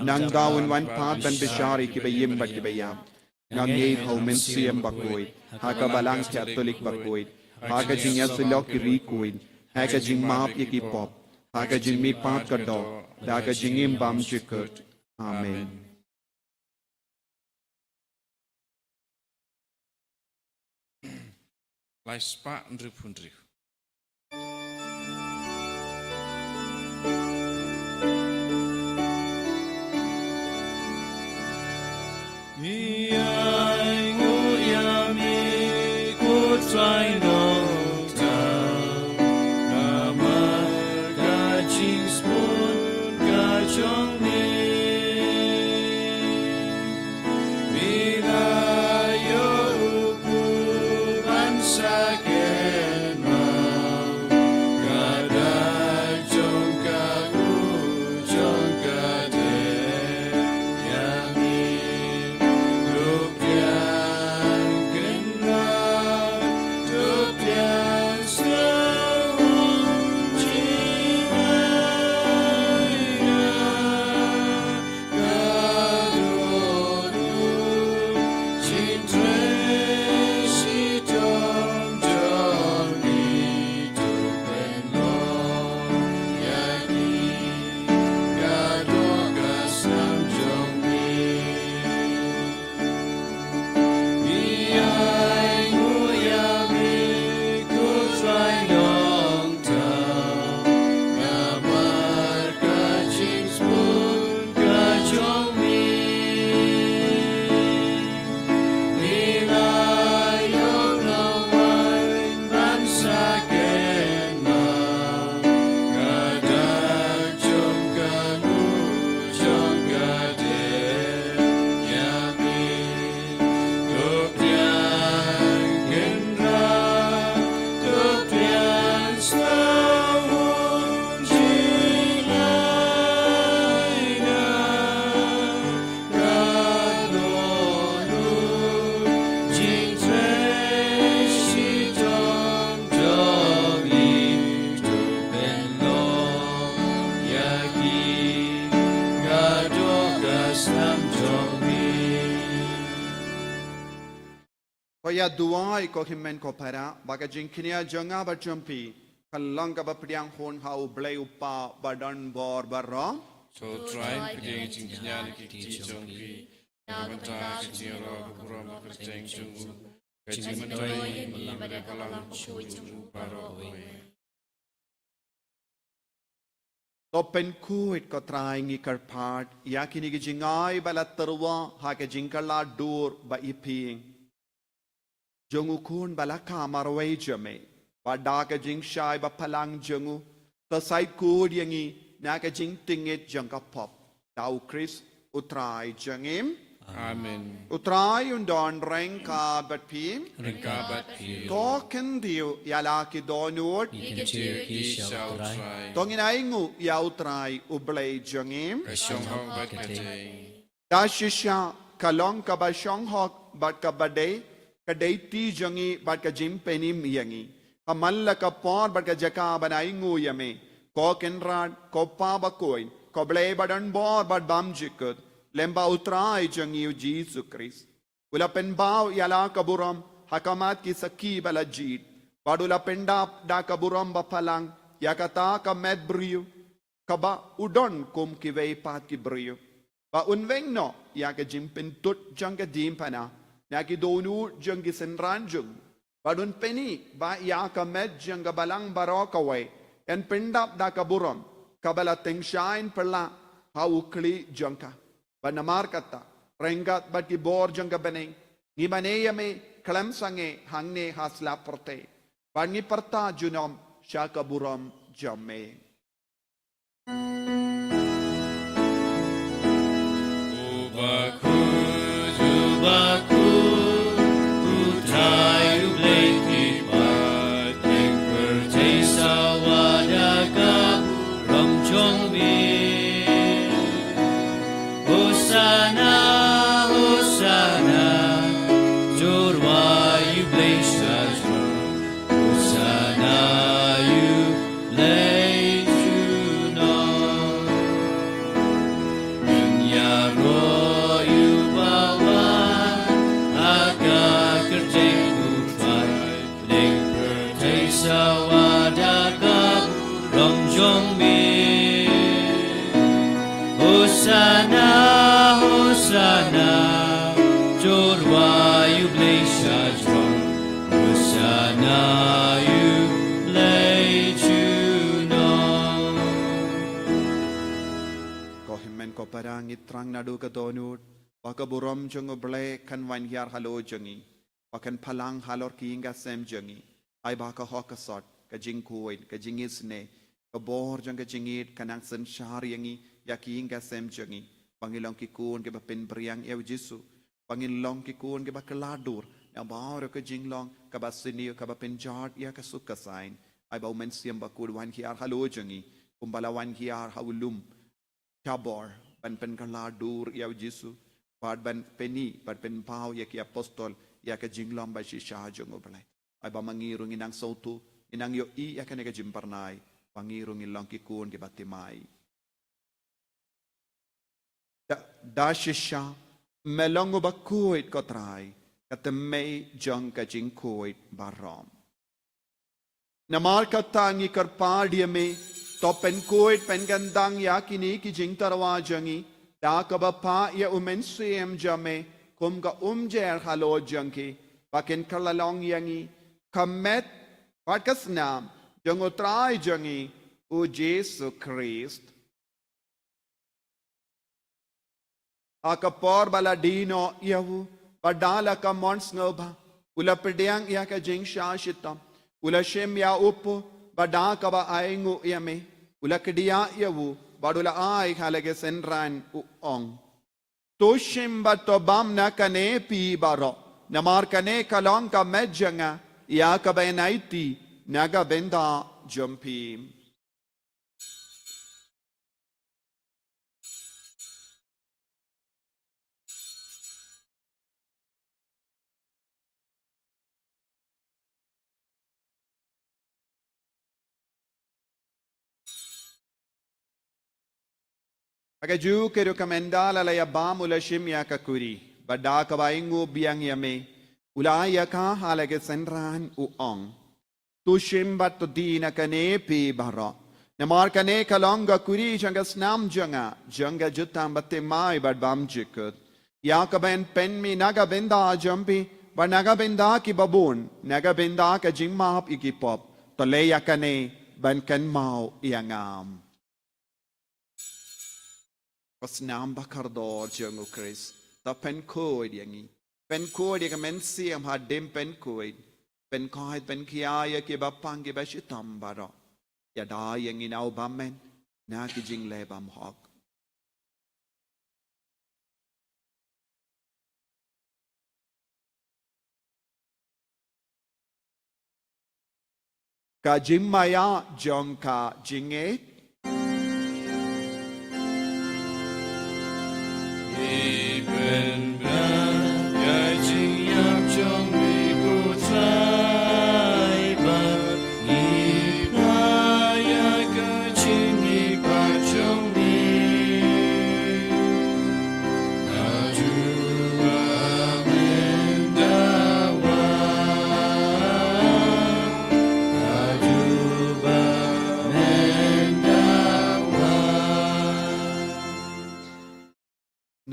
Nangta un wan pat ban bishar ïa kiba im bad kiba ïap. Ngam ïeit ha u Mynsiem Bakhuid, ha ka Balang Katholik bakhuid, ha ka jingïasyllok ki riewkhuid, ha ka jingmap ïa ki pop, ha ka jingmihpat ka doh, da ka jingim bymjukut. Amen. Lai spah hynriewphew hynriew. Ïa nguh ïa me ko Trai Nongthaw, namar ka jingsbun ka jong me. Me la ïoh u ban sa kynmaw ka dak jong ka, u jong ka dei ïa me. Duk ïa kynrad, duk ïa sngewbha jingaiñ. Ko ïa duwai ko hynmen ko para, ba ka jingkñia jong nga bad jong phi kan long kaba pdiang hun ha U Blei U Kpa badonbor baroh. To U Trai pdiang ïa ka jingkñia na ki kti jong phi, na ka bynta ka jingïaroh ka burom bad ka kyrteng jong u, ka jingmyntoi ïa ngi bad ïa ka long khuid jong u baroh kawei. To pynkhuid ko Trai, ngi kyrpad ïa kine ki jingai ba la tyrwa ha ka jingkylla dur ba ïapyni jong u Khun ba la kha marwei jong me, ba da ka jingshai baphalang jong u, to said khuid ïa ngi na ka jingtngit jong ka pop. Da U Khrist U Trai jong ngi. Amen. U Trai un don ryngkat bad phi. Ryngkat bad phi. To kyntiew ïa la ki dohnud. Ngi kyntiew ïa ki sha U Trai. To ngin ainguh ïa U Trai U Blei jong ngi. Ka shong hok bad ka dei. Da shisha ka long kaba shong hok bad kaba dei, ka dei kti jong ngi bad ka jingpynim ïa ngi. Ka man la ka por bad ka jaka ban ainguh ïa me, ko Kynrad, ko Kpa bakhuid, ko Blei badonbor bad bymjukut, lyngba U Trai jong ngi U Jisu Khrist. U la pynpaw ïa la ka burom ha khmat ki sakhi ba la jied, bad u la pyndap da ka burom baphalang ïa kata ka met briew, kaba u don kum kiwei pat ki briew, ba un weng noh ïa ka jingpynthut jong ka diengphna na ki dohnud jong ki synran jong u, bad un pyni ba ïa ka met jong ka balang baroh kawei yn pyndap da ka burom kaba la tyngshaiñ pyrshah ha u khlieh jong ka. Bad namar kata, ryngkat bad ki bor jong ka bneng, ngi mane ïa me khlem sangeh hangne ha sla pyrthei, bad ngi pyrta junom sha ka burom jong me. U Bakhuid, U Bakhuid, U Trai U Blei ki paid, ïing pyrthei sawa da ka burom. Hosanna, Hosanna, to the one who blesses us. Hosanna, you bless you, Lord. Nya ro yu bawa, ha ka kyrteng u Trai. Leng pyrthei sawa da ka burom jong me. Hosanna, Hosanna, to the one who blesses us. Hosanna, you bless you, Lord. Ko hynmen ko para, ngi thrang naduh ka dohnud ba ka burom jong U Blei kan wan hiar halor jong ngi. Ba kan pynlang halor ki ïing ki sem jong ngi. Ai ba ka hok ka sot, ka jingkhuid, ka jingisynei, ka bor jong ka jingïeit kan nang synshar ïa ngi, ïa ki ïing ki sem jong ngi. Ba ngin long ki khun kiba pynbiang ïa U Jisu. Ba ngin long ki khun kiba kylla dur na baroh ka jinglong kaba sniew, kaba pynjot ïa ka suk ka saiñ. Ai ba U Mynsiem Bakhuid wan hiar halor jong ngi, kumba la wan hiar ha u lum Tabor, ban pynkylla dur ïa U Jisu, bad ban pyni, bad pynpaw ïa ki apostol ïa ka jinglong bashisha jong U Blei. Ai ba ma ngi ruh ngin nang sngewthuh, ngin nang ïohi ïa kane ka jingpyrnai, ba ngi ruh ngin long ki khun kiba thymmai. Da, da shisha, me long uba khuid ko Trai, ka thymmei jong ka jingkhuid baroh. Namar kata ngi kyrpad ïa me, to pynkhuid pynkyndang ïa kine ki jingtyrwa jong ngi, da kaba phah ïa U Mynsiem jong me kum ka umjer halor jong ki, ba kin kylla long ïa ngi ka met bad ka snam jong U Trai jong ngi, U Jisu Khrist. Ha ka por ba la die noh ïa u, bad da la ka mon sngewbha, u la pdiang ïa ka jingshah shitom, u la shim ïa u kpu, bad da kaba ainguh ïa me, u la kdiah ïa u, bad u la ai ha la ki synran, u ong: To shim bad to bam na kane phi baroh, namar kane ka long ka met jong nga, ïa kaba yn aiti na ka bynta jong phi. Ha kajuh ka rukom ynda la la ïa bam u la shim ïa ka kuri, bad da kaba ainguh biang ïa me, u la ai ïa ka ha la ki synran, u ong: To shim bad to die na kane phi baroh, namar kane ka long ka kuri jong ka snam jong nga, jong ka jutang bathymmai bad bymjukut, ïa kaba yn pynmih na ka bynta jong phi bad na ka bynta kiba bun, na ka bynta ka jingmap ïa ki pop. To leh ïa kane ban kynmaw ïa nga. Ka snam bakordor jong U Khrist, to pynkhuid ïa ngi. Pynkhuid ïa ka mynsiem hadien pynkhuid, pynkhuid pynkhia ïa kiba pang kiba shitom baroh. Ïada ïa ngi na u bymmen na ki jingleh bymhok. Ka jingmaïa jong ka jingngeit.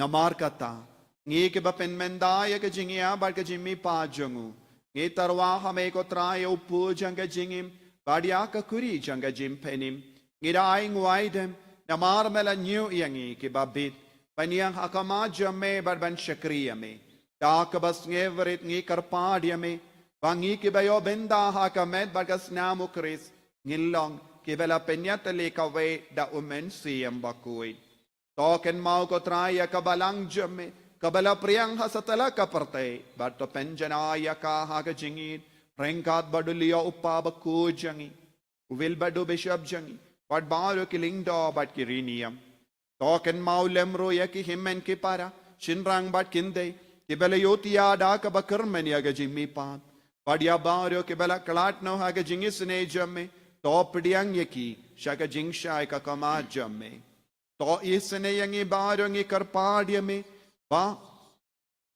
Namar kata, ngi kiba pynmynta ïa ka jingïap bad ka jingmihpat jong u, ngi tyrwa ha me ko Trai ïa u kpu jong ka jingim, bad ïa ka kuri jong ka jingpynim. Ngi da ainguh aidem, namar me la ñiew ïa ngi kiba bit, ban ïeng ha khmat jong me bad ban shakri ïa me. Da kaba sngewrit ngi kyrpad ïa me, ba ngi kiba ïoh bynta ha ka met bad ka snam U Khrist, ngin long kiba la pynïatylli kawei da U Mynsiem Bakhuid. To kynmaw ko Trai ïa ka balang jong me, kaba la pdiang ha satlak ka pyrthei, bad to pynjanai ïa ka ha ka jingïeit, ryngkat bad u Leo u kpa bakhuid jong ngi, u Wilbert u bishop jong ngi, bad baroh ki lyngdoh bad ki riewniam. To kynmaw lem ruh ïa ki hynmen ki para, shynrang bad khyndiat, kiba la ïohi da kaba kyrmen ïa ka jingmihpat. Bad ïa baroh kiba la khlad noh ha ka jingisynei jong me, to pdiang ïa ki sha ka jingshai ka khmat jong me. To isynei ïa ngi baroh, ngi kyrpad ïa me, ba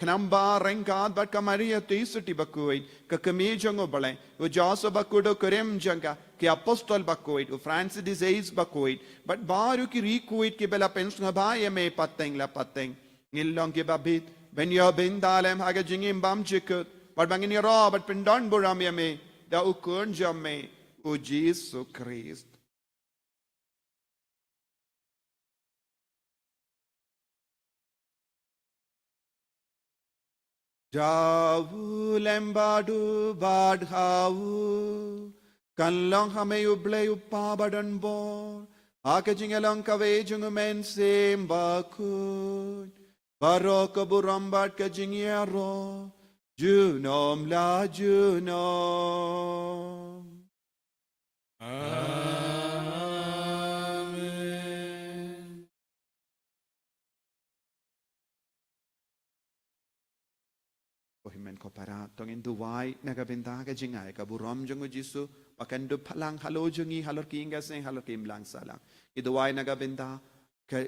khnang ba ryngkat bad ka Maria Theisotti bakhuid, ka kmie jong U Blei, u Joseph bakhuid, u kurim jong ka, ki apostol bakhuid, u Francis de Sales bakhuid, bad baroh ki riewkhuid kiba la pynsngewbha ïa me pateng la pateng, ngin long kiba bit ban ïoh bynta lem ha ka jingim bymjukut, bad ba ngin ïaroh bad pyndonburom ïa me da U Khun jong me, u Jisu Khrist. Da u lem bad u bad ha u, kan long ha me U Blei U Kpa badonbor, ha ka jingïalong kawei jong U Mynsiem Bakhuid, baroh ka burom bad ka jingïaroh junom la junom. Amen. Ko hynmen ko para, to ngin duwai na ka bynta ka jingai ka burom jong u Jisu, ba kan dup phalang halor jong ngi, halor ki ïing ki sem, halor ki imlang sahlang. Ngi duwai na ka bynta ka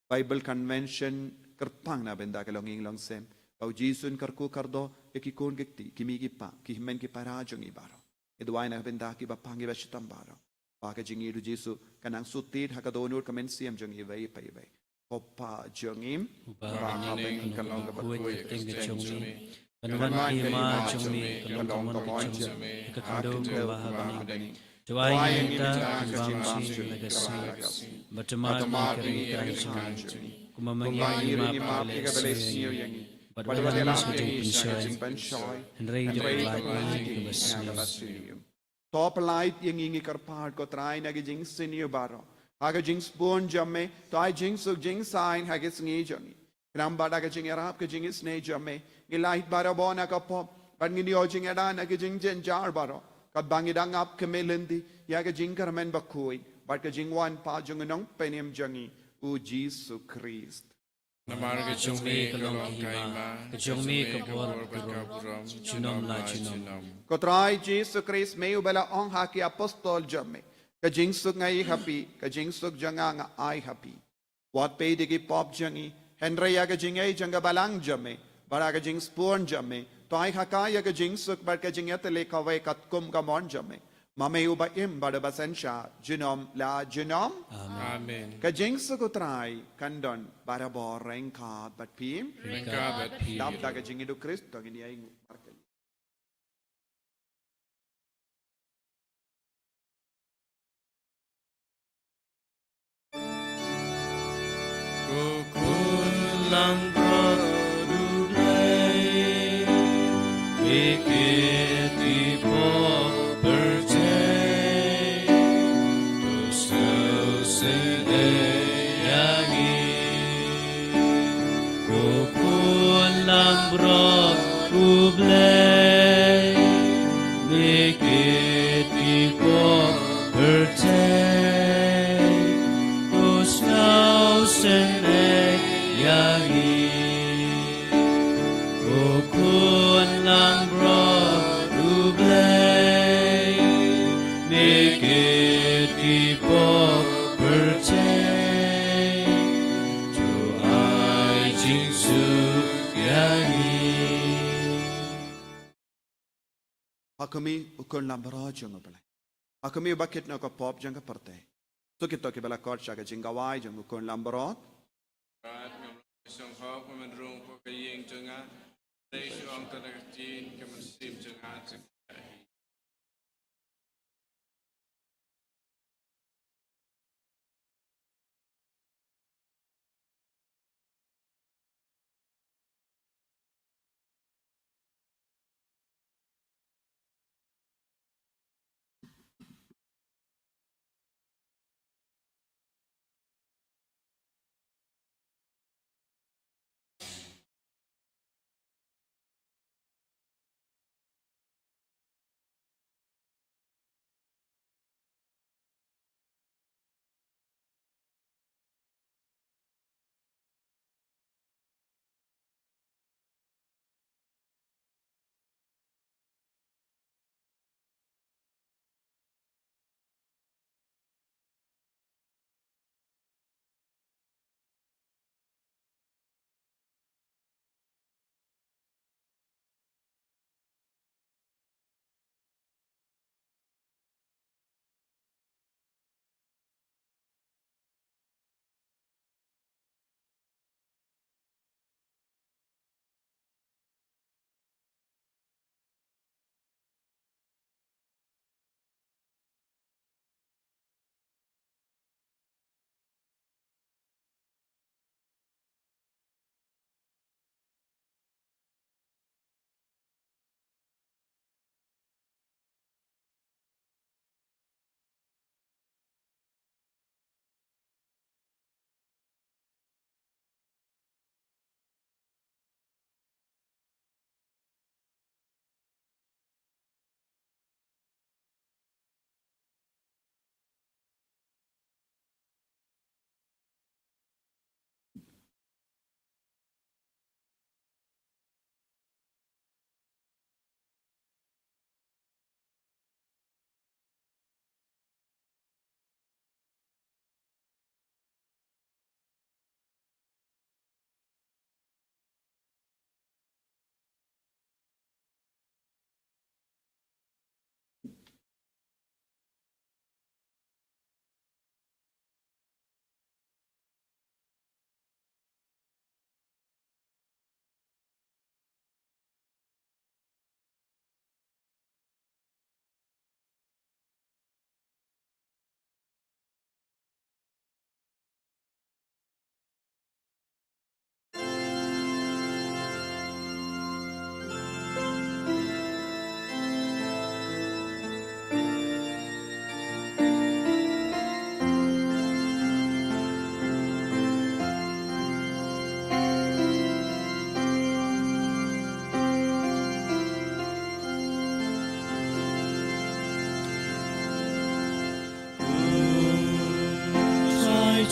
Bible Convention kyrpang na bynta ka longïing longsem, ba u Jisu un kyrkhu kyrdoh ïa ki khun ki kti, ki mei ki pa, ki hynmen ki para jong ngi baroh. Ngi duwai na ka bynta kiba pang kiba shitom baroh, ba ka jingïeit u Jisu kan nang shu tied ha ka dohnud ka mynsiem jong ngi iwei pa iwei. Ko Pa jong ngi, uba ha bneng, kan long kaba khuid ka kyrteng ka jong me. Kan wan ka hima jong me, kan long ka mon ka jong me ha ka khyndew kumba ha bneng. To ai ïa ngi mynta ka jingbymjukut na ka sngi, bad to mad ïa ngi ka jingkam jong ngi, kumba ma ngi ruh ngi map ïa kiba leh sniew ïa ngi, bad wat ïalam ïa ngi sha ka jingpynshoi, hynrei to pynlait ïa ngi na kaba sniew. To pynlait ïa ngi, ngi kyrpad ko Trai, na ki jingsniew baroh, ha ka jingsbun jong me to ai jingsuk jingsaiñ ha ki sngi jong ngi. Khnang ba da ka jingïarap ka jingisynei jong me, ngin lait barabor na ka pop, bad ngin ïoh jingïada na ki jingjynjar baroh, katba ngi dang ap kmie lynti ïa ka jingkyrmen bakhuid bad ka jingwan pat jong u Nongpynim jong ngi, u Jisu Khrist. Namar ka jong me ka long ka hima, ka jong me ka bor bad ka burom junom la junom. Ko Trai Jisu Khrist, me uba la ong ha ki apostol jong me, ka jingsuk nga ai ha phi, ka jingsuk jong nga nga ai ha phi. Wat peit ïa ki pop jong ngi, hynrei ïa ka jingaiei jong ka Balang jong me, bad ïa ka jingsbun jong me to ai ha ka ïa ka jingsuk bad ka jingïatylli kawei katkum ka mon jong me, ma me uba im bad uba synshar junom la junom. Amen. Amen. Ka jingsuk u Trai kan don barabor ryngkat bad phi. Ryngkat bad phi. Dap da ka jingïeit u Khrist to ngin ïainguh markylliang. Ko khun langbrot U Blei, ïa ki pop pyrthei, to sngewsynei ïa ngi. Ko khun langbrot U Blei, ïa ki pop pyrthei, to sngewsynei ïa ngi. Ko khun langbrot U Blei, ïa ki pop pyrthei, to ai jingsuk ïa ngi. Ha khmih, u khun langbrot jong U Blei. Ha khmih, uba kit noh ka pop jong ka pyrthei. To kito kiba la khot sha ka jingkhawai jong u khun langbrot. Bad ngam lah ban shong hok, ngam lah ban rung hapoh ka ïing jong nga. Hynrei shu ong tang da ka ktien, ka mynsiem jong nga jong ka hi.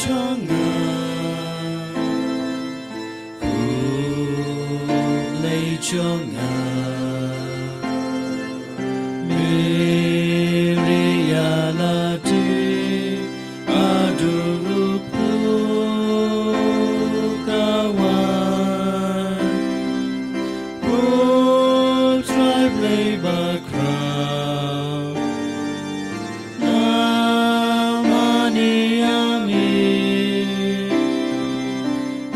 jong nga, U Blei jong nga. Mary ïa lade haduh ruh phew ka wan. Ko Trai Blei bakhraw, namar ïa me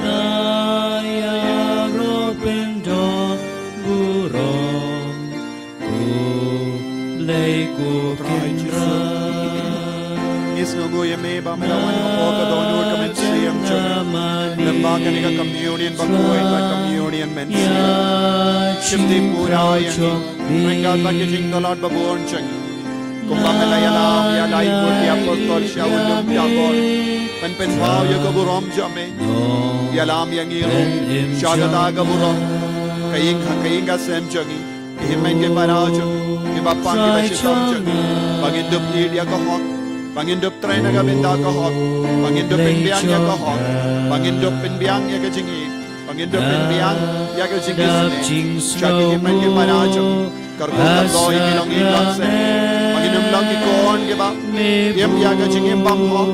nga ïaroh pyndonburom. Ko Blei ko Kynrad. Ngi sngewnguh ïa me ba me la wan hapoh ka dohnud ka mynsiem jong ngi. Lyngba kane ka communion bakhuid bad communion mynsiem, shim pura ïa ngi ryngkat bad ki jingtlot babun jong ngi. Kumba me la ïalam ïa u Paul, u apostol sha u lum Tabor, ban pynpaw ïa ka burom jong me, ïalam ïa ngi ruh sha kata ka burom. Ka ïing ha, ka ïing ka sem jong ngi, ki hynmen ki para jong ngi, kiba pang kiba shitom jong ngi, ba ngin dup ïeit ïa ka hok, ba ngin dup trei na ka bynta ka hok, ba ngin dup pynbiang ïa ka hok, ba ngin dup pynbiang ïa ka jingïeit, ba ngin dup pynbiang ïa ka jingisynei sha ki hynmen ki para jong ngi. Kyrkhu kyrdoh ïa ngi long ïing long sem, ba ngin ym long ki khun kiba im ïa ka jingim bymhok,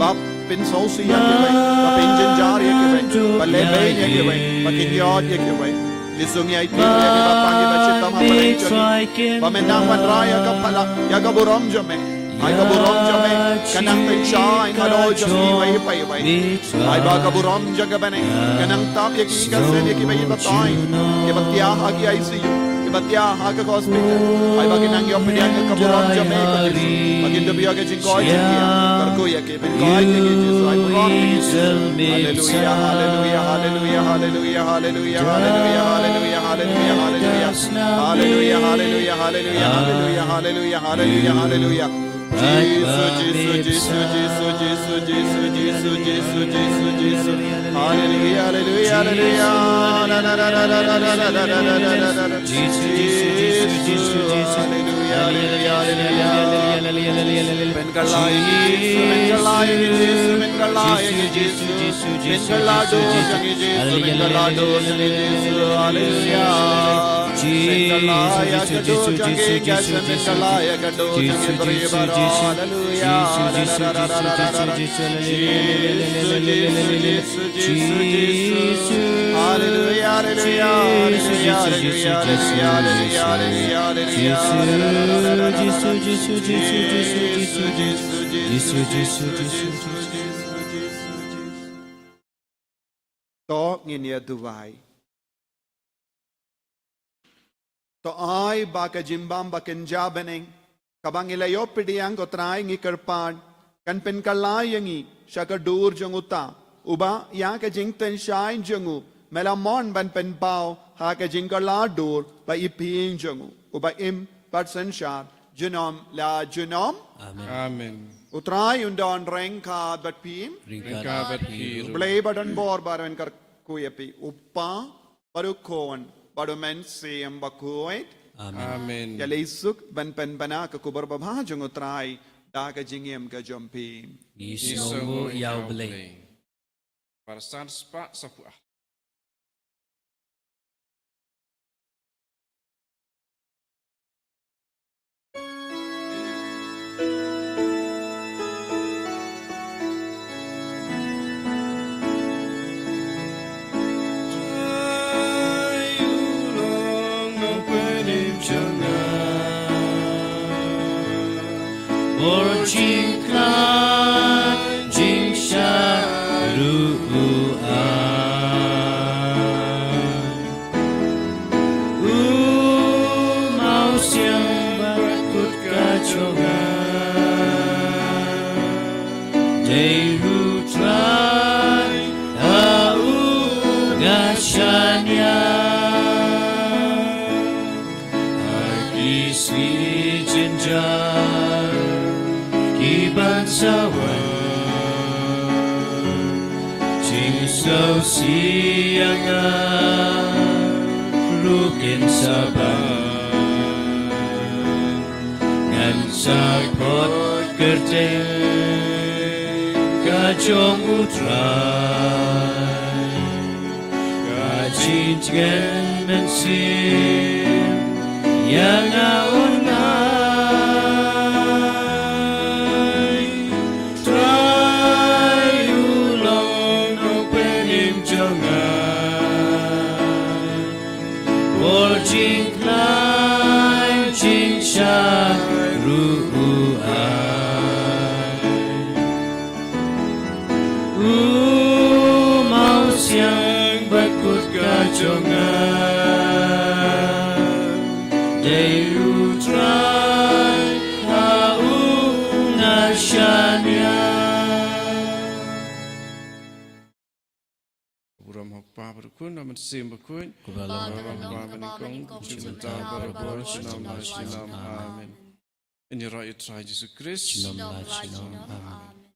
ba pynsngewsih ïa kiwei, ba pynjynjar ïa kiwei, ba lehbeiñ ïa kiwei, ba kin ïoh ïa kiwei. Jisu, ngi aiti ïa kiba pang kiba shitom ha pdeng jong ngi, ba men nang wanrah ïa ka pala, ïa ka burom jong me. Ai ka burom jong me kan nang tyngshaiñ halor jong ngi iwei pa iwei. Ai ba ka burom jong ka bneng kan nang tap ïa ki ïing ka sem, ïa kiba ïeit batai, kiba thiah ha ki I C U, kiba thiah ha ka hospital. Ai ba kin nang ïoh pdiang ïa ka burom jong me, ko Jisu, ba kin dup ïoh ka jingkoit jingkhiah. Kyrkhu ïa ki, pynkoit ïa ki, Jisu, ai burom ïa ki, Jisu. Haleluia, haleluia, haleluia, haleluia, haleluia, haleluia, haleluia, haleluia, haleluia. Haleluia, haleluia, haleluia, haleluia, haleluia, haleluia. Jisu, Jisu, Jisu. Haleluia, haleluia, haleluia. Jisu, Jisu, Jisu, Jisu, Jisu, Jisu. Haleluia, haleluia, haleluia. Pynkylla ïa ngi Jisu, pynkylla ïa ngi Jisu, pynkylla ïa ngi Jisu. Pynkylla duh jong ngi Jisu, pynkylla duh jong ngi Jisu. Haleluia. Pynkylla ïa ka duh jong ngi Jisu, pynkylla ïa ka duh jong ngi baroh. Haleluia. Jisu, Jisu, Jisu, Jisu, Jisu, Jisu. Jisu, Jisu, Jisu. Haleluia, haleluia, haleluia, haleluia, haleluia, haleluia, haleluia. Jisu, Jisu, Jisu, Jisu, Jisu, Jisu. Jisu, Jisu, Jisu, Jisu, Jisu. To ngin ïa duwai. To ai ba ka jingbam ba kynja bneng kaba ngi la ïoh pdiang, ko Trai, ngi kyrpad, kan pynkylla ïa ngi sha ka dur jong uta uba ïa ka jingtyngshaiñ jong u me la mon ban pynpaw ha ka jingkylla dur ba iphieng jong u, uba im bad synshar junom la junom. Amen. Amen. U Trai un don ryngkat bad phi. Ryngkat bad phi ruh. Blei ba don bor baroh un kyrkhu ïa phi, u Kpa bad u Khun bad u Mynsiem Bakhuid. Amen. Amen. Ïa lei suk ban pynbna ka khubor babha jong u Trai da ka jingim ka jong phi. Ngi sngewnguh ïa u Blei. Kbar san spah saphew ar. Bor jingkhlaiñ jingshai ruh u ai. U Mawsiang ba kut ka jong nga. Dei u Trai ha u nga shaniah. Ha ki sngi jynjar ki ban sa wan, jingsngewsih ïa nga ruh kin sa bang. Ngan sa khot kyrteng ka jong U Trai. Ka jingtngen mynsiem ïa nga un ai. Trai, u long nongpynim jong nga. Bor jingkhlaiñ jingshai ruh u ai. U mawsiang bad kutka jong nga, dei U Trai ha u nga shaniah. Burom ha U Kpa bad U Khun bad U Mynsiem Bakhuid. Kumba long ha U Kpa, mynnyngkong, junom, mynta bad barabor, junom la junom. Amen. Ngin ïaroh ïa U Trai Jisu Khrist. Junom la junom. Amen.